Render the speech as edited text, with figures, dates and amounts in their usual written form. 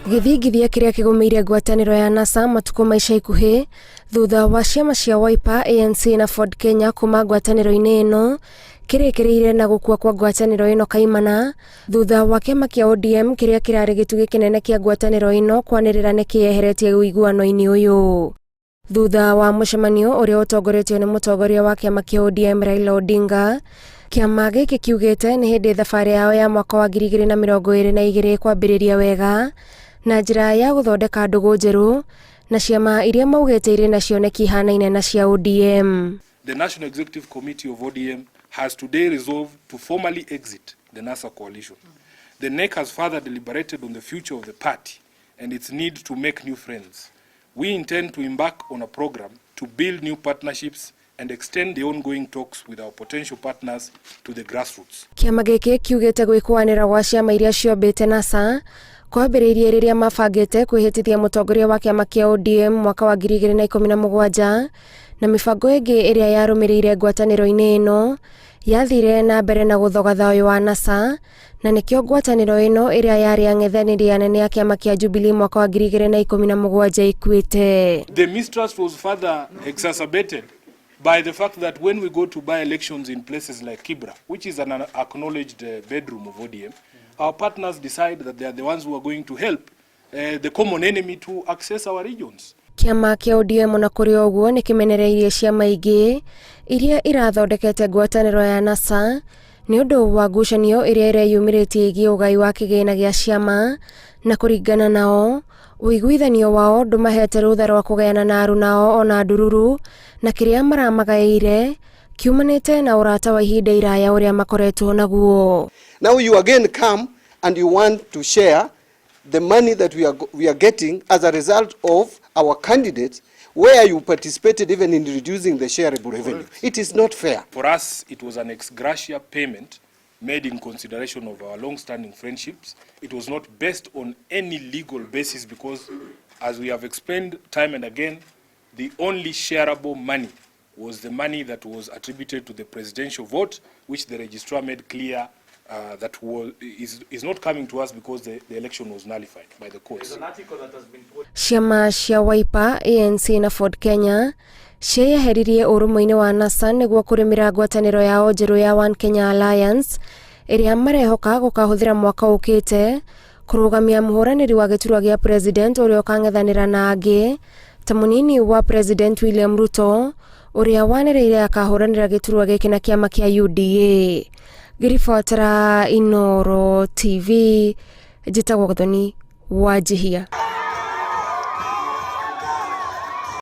Gĩthingithia kĩrĩa kĩgũmĩire ngwatanĩro ya NASA matukũ ma ica ikuhĩ thutha wa ciama cia Wiper, ANC na Ford Kenya kuma ngwatanĩro-inĩ ĩno kĩrĩkĩrĩire na gũkua kwa ngwatanĩro ĩno kaimana thutha wa kĩama kĩa ODM kĩrĩa kĩrarĩ gĩtugĩ kĩnene kĩa ngwatanĩro ĩno kwanĩrĩra nĩ kĩyeheretie ũiguano-inĩ ũyũ. Thutha wa mũcemanio ũrĩa ũtongoretio nĩ mũtongoria wa kĩama kĩa ODM Raila Odinga, kĩama gĩkĩ kiugĩte nĩ hĩndĩ thabarĩ yao ya mwaka wa 2022 ĩkwambĩrĩria wega na njĩra ya gũthondeka ndũgũ njerũ na ciama iria maugĩte irĩ na cioneki ihanaine na cia ODM. The National Executive Committee of ODM has today resolved to formally exit the NASA coalition. The NEC has further deliberated on the future of the party and its need to make new friends. We intend to embark on a program to build new partnerships and extend the ongoing talks with our potential partners to the grassroots. Kĩama gĩkĩ kiugĩte gwĩkũanĩra gwa ciama iria ciombĩte NASA kwambĩrĩirie rĩrĩa mabangĩte kwĩhĩtithia mũtongoria wa kĩama kĩa ODM mwaka wa 2017 na mĩbango ĩngĩ ĩrĩa yarũmĩrĩire ngwatanĩro-inĩ ĩno yathire na mbere na gũthoga thayũ wa NASA na nĩkĩo ngwatanĩro ĩno ĩrĩa yarĩ ang'ethanĩri anene a kĩama kĩa Jubilee mwaka wa 2017 ĩkuĩte. The mistrust was further exacerbated by the fact that when we go to by elections in places like Kibra, which is an acknowledged bedroom of ODM, our partners decide that they are the ones who are going to help the common enemy to access our regions. Kĩama kĩa ODM ona kũrĩ o ũguo nĩ kĩmenereirie ciama ingĩ iria irathondekete ngwatanĩro ya NASA nĩ ũndũ wa ngucanio ĩrĩa ĩreyumĩrĩtie ĩgiĩ ũgai wa kĩgĩna gĩa ciama na kũringana nao ũiguithanio wao ndũmahete rũtha rwa kũgayana na arunao ona ndururu na kĩrĩa maramagaĩire kiumanĩte na ũrata wa ihinda iraya ũrĩa makoretwo naguo. Now you again come and you want to share the money that we are getting as a result of our candidates, where you participated even in reducing the shareable revenue. It is not fair. For us, it was an ex gratia payment made in consideration of our long-standing friendships. It was not based on any legal basis because, as we have explained time and again, the only shareable money was the money that was attributed to the presidential vote, which the registrar made clear that is not coming to us because the election was nullified by the courts. Ciama cia Wiper, ANC na Ford Kenya cieyeheririe ũrũmwe-inĩ wa NASA nĩguo kũrĩmĩra ngwatanĩro yao njerũ ya One Kenya Alliance ĩrĩa marehoka gũkahũthĩra mwaka ũkĩte kũrũgamia mũhũranĩri wa gĩturwa gĩa president ũrĩa ũkang'ethanĩra na angĩ ta mũnini wa president William Ruto ũrĩa wanĩrĩire akahũranĩra gĩturwa gĩkĩ na kĩama kĩa UDA. Ngĩribotera Inoro TV, njĩtagwo Gathoni Wanjihia.